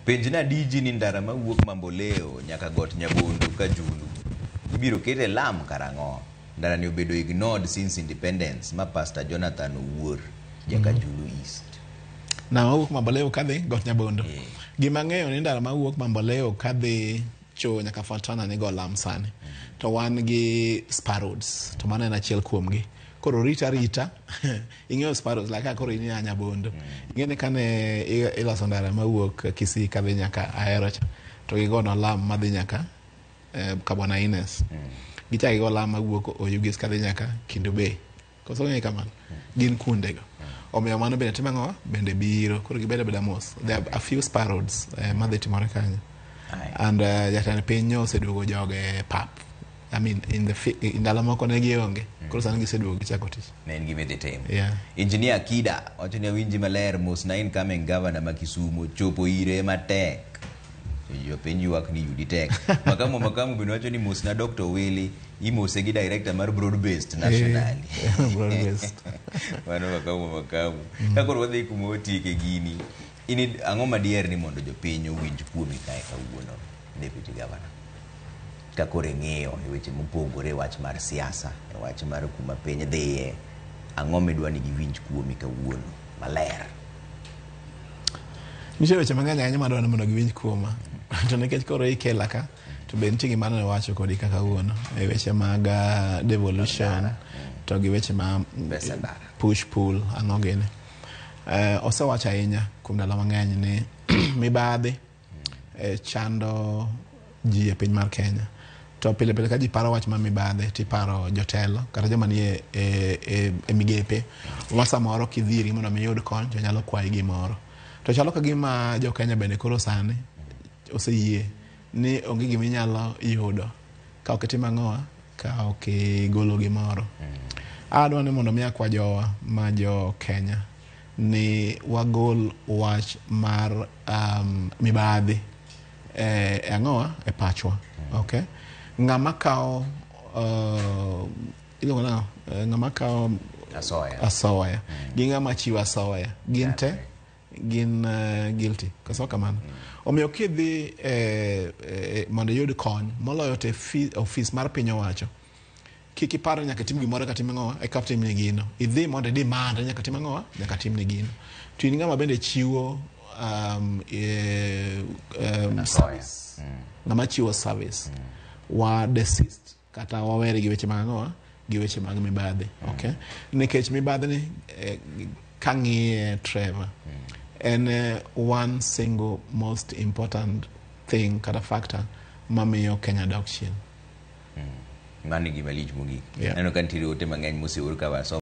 Penjna DG ni ndara mawuok Mamboleo nyaka got Nyabondo Kajulu ibiro kete lam karang'o? Ndara ni obedo ignored since independence ma Pastor Jonathan Owuor Jakajulu East. Ndara mawuok Mamboleo kadhi Got Nyabondo. Eh. Gima ang'eyo ni ndara mawuok Mamboleo kadhi cho nyaka Fontana nigo lam sani. To wan gi Spar Roads. To mano en achiel kuomgi. Koro rita rita ing'eyo Spar Roads like kaka koro in ia Nyabondo. Ing'e ni kane iloso ndara mawuok Kisii kadhi nyaka Ahero cha to gigono lam madhi nyaka Kabwana Ines. Gichako gigo lam mawuok Oyugis kadhi nyaka Kendu Bay. Koso ng'e kamano? Gin kuondego. Omiyo mano bende timo ang'o? Bende biro. Koro gibedo abeda mos. There are a few spar roads madhi timore kanyo. Aye. And jatend piny oseduogo joge e pap. I mean, in the fi- ndalo moko ne gionge. Koro sani giseduogo gichako tich. Ne en gima idhi tim. Yeah. Engineer Akida wacho ni awinji maler mos na incoming governor ma Kisumo chopo ire matek. Jopiny ywak ni yudi tek. Makamu Makamu bende wacho ni mos na Dr. Owili imose gi director mar broad based nationally. Broad based. Mano Makamu Makamu. Ka koro wadhi kuma watieke gini, in ang'o madier ni mondo jopiny owinj kuomi kae kawuono, Deputy Governor? Ka koro ing'iyo e weche mopogore, wach mar siasa, e wach mar kuma piny dhiye, ang'o midwa ni giwinj kuomi kawuono maler? Nitie weche mang'eny ahinya madwa ni mondo giwinj kuoma. To nikech koro ikela ka, to be nitie gima ne wacho kodi kaka kawuono e weche mag devolution to gi weche ma Pesa ndara. Push pull ang'o gini. Osewacho ahinya kuom ndalo mang'eny ni mibadhi chando ji e piny mar Kenya. To pile pile ka ji paro wach mar mibadhi tiparo jotelo kata joma nie e migepe ma samoro kidhi irgi mondo mi iyud kony to nyalo kwayi gimoro. To chalo ka gima jo Kenya bende koro sani oseyie ni onge gima inyalo yudo ka ok itimo ang'owa ka ok igolo gimoro. Adwa ni mondo mi akwa jowa ma jo Kenya ni wagol wach mar mibadhi e ang'owa e pachwa. Okay? Ng'ama kawo iluongo nang'o? Ng'ama kawo Asoya. Asoya gi ng'ama chiwo asoya gin te gin guilty koso kamano. Omiyo kidhi mondo iyud kony moloyo to e ofis mar piny owacho kik ipar ni nyaka itim gimoro eka tim ang'owa eka timni gino. Idhi mondo i-demand ni nyaka tim ang'owa nyaka timni gino. To in ng'ama bende chiwo service, ng'ama chiwo service, wa desist kata wawere gi weche mag ang'owa gi weche mag mibadhi. Okay? Nikech mibadhi ni kang'iye Trevor en one single most important thing kata factor mamiyo Kenya dok chien. Mano e gima lich mogik. Yeah. Aneno ka nitiere ote mang'eny moseor ka wasomo.